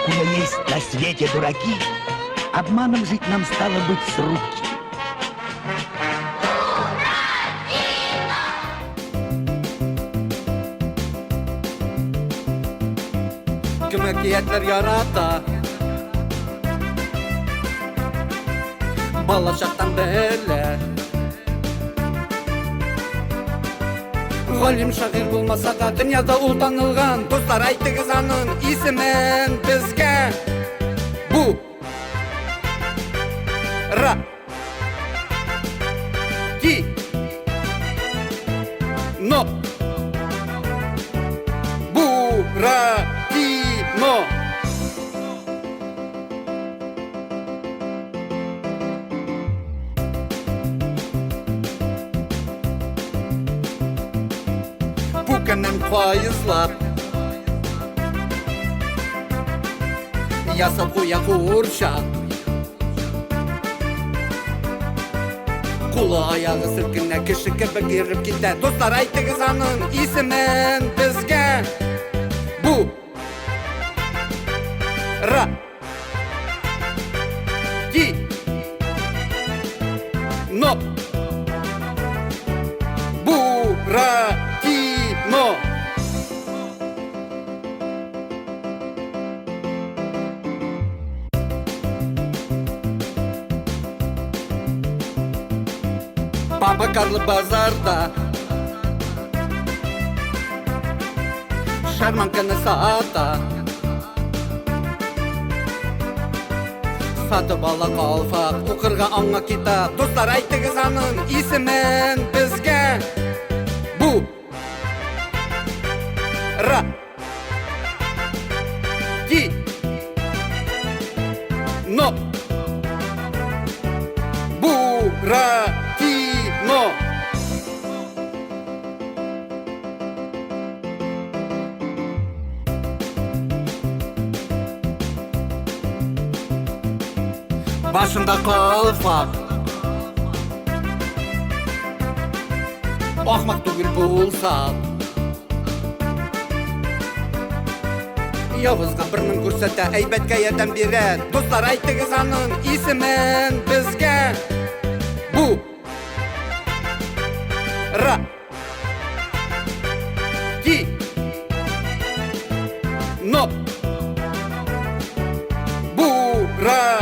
Покуда есть на свете дураки, обманом жить нам стало быть с руки. Кем әкиятләр ярата? Бала чактан белә. Галим шагыйрь булмаса да, дөньяда ул танылган. Дуслар, әйтегез аның исемен безгә. Бу Ра Ти Но Буратино. Пуканын каезлап Ясап куя курчак. Кулы аягы селкенә, кеше кебек йөреп китә. Дуслар, әйтегез аның исемен безгә. Бу Ра Ти Но Буратино. Папа Карло базарда шарманканы сата. Сатып ала калфак, укырга аңа китап. Дуслар, әйтегез аның исемен безгә. Бу Ра Ти Но Буратино. Башында калфак, Ахмак түгел булсак, Явызга бернең күрсәтә, әйбәткә ярдәм бирә. Дуслар, әйтегез аның исемен безгә. Бу Ра Ти Но Буратино.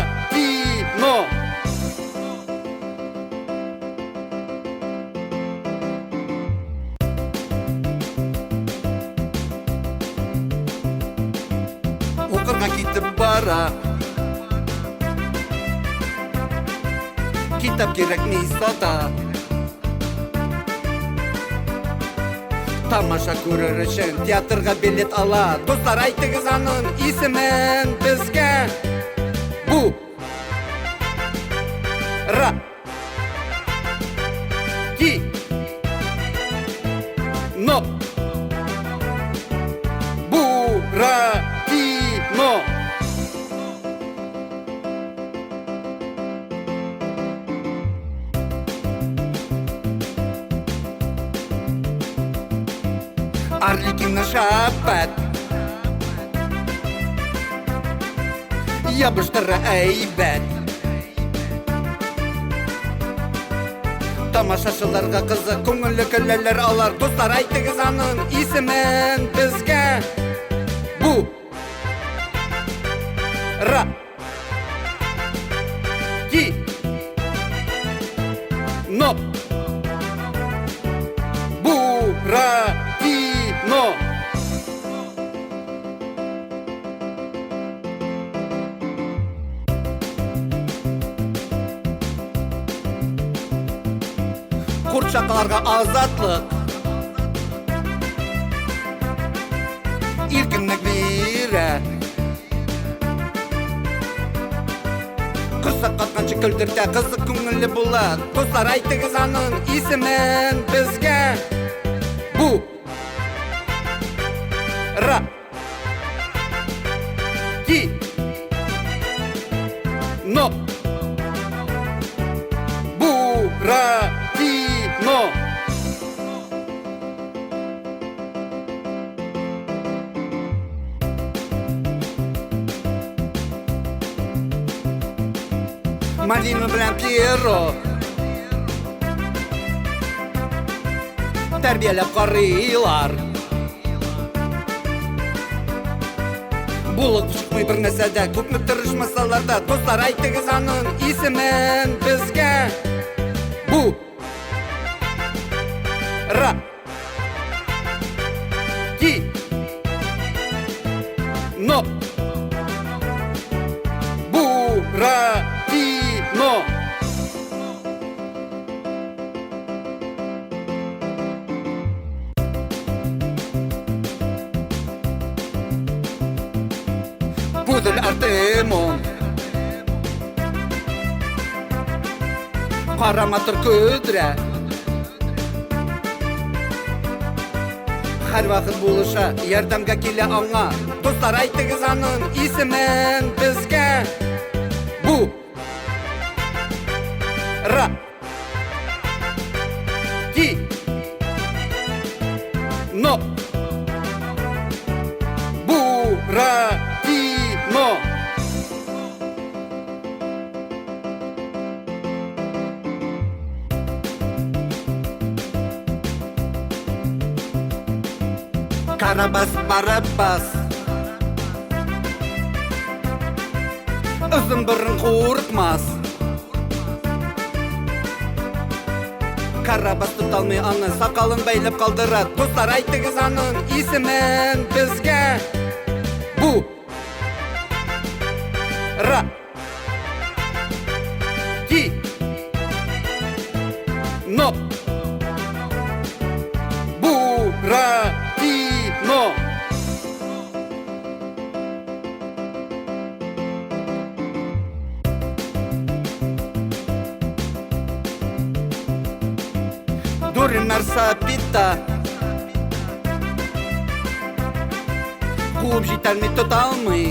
Укырга китеп бара. Китап кирәкми сата. Тамаша күрер өчен театрга билет ала. Дуслар, әйтегез аның исемен безгә. Бу Ра Ти Но Буратино. Арлекино шәпәт Ябыштыра әйбәт. Тамашачыларга кызык, күңелле көләләр алар. Дуслар, әйтегез аның исемен безгә. Бу Ра Ти Но Буратино. Курчакларга азатлык, Иркенлек бирә. Корсак катканчы көлдертә, кызык күңелле була. Дуслар, әйтегез аның исемен безгә. Бу Ра Ти Но Буратино. Малина белән Пьеро Тәрбияләп карыйлар. Булып чыкмый бер нәрсә дә, күпме тырышмасалар да. Дуслар, әйтегез аның исемен безгә. Бу Ра Ти Но Буратино. Пудель Артемон. Кара матур көдрә. Һәрвакыт булыша, ярдәмгә килә аңа. Дуслар, әйтегез аның исемен безгә. Бу Ра Ти Но Буратино. Карабас Барабас. Озын борын курыкмас. Карабас тоталмый аны, сакалын бәйләп калдыра. Дуслар, әйтегез аның исемен безгә. Бу Ра Ти Но Буратино. Дуринар Сапита. Куып җитәлми, тота алмый.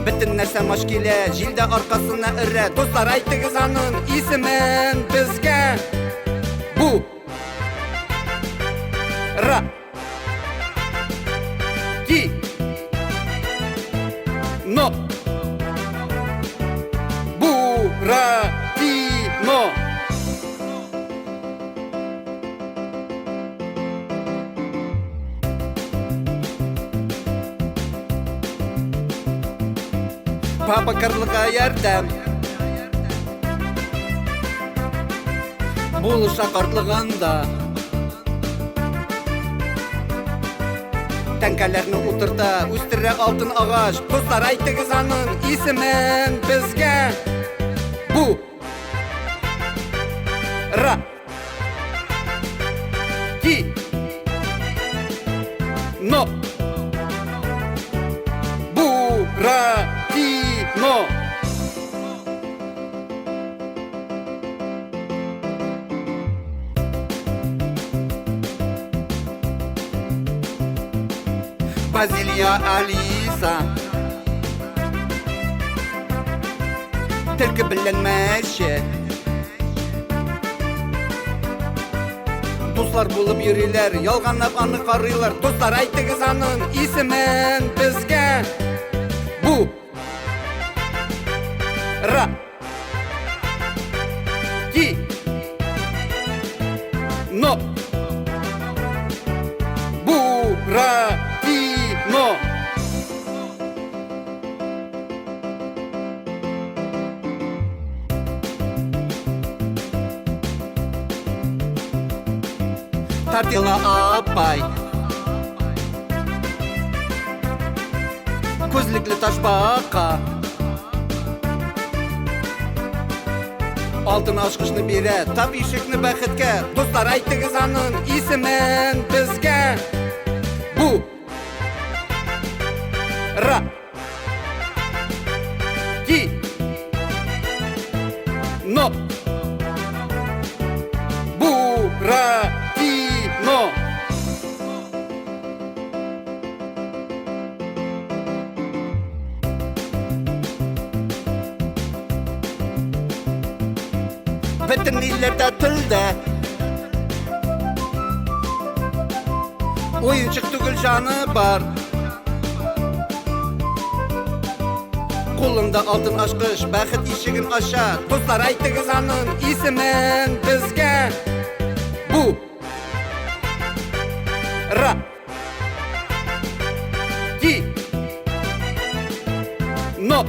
Бөтен нәрсә маш килә, җилдә аркасына өрә. Дуслар, әйтегез аның исемен безгә. Бу Ра Ти Но Буратино. Папа Карлыга ярдәм Булыша картлыгында. Тәңкәләрне утырта, үстерә алтын агач. Дуслар, әйтегез аның исемен безгә. Бу Ра Ти Но Буратино. Базилия Алиса. Төлке белән мәче Дуслар булып йөриләр, ялганлап аны карыйлар. Дуслар, әйтегез аның исемен безгә. Бу Ра Ти Но Буратино. Тортила апай. Күзлекле ташбака Алтын ачкычны бирә, тап ишекне бәхеткә. Дуслар, әйтегез аның исемен безгә. Бу Ра Ти Но Буратино. Бөтен илләрдә телдә Уенчык түгел, җаны бар. Кулында алтын ачкыч, бәхет ишеген ача. Дуслар, әйтегез аның исемен безгә. Бу. Ра. Ти. Но.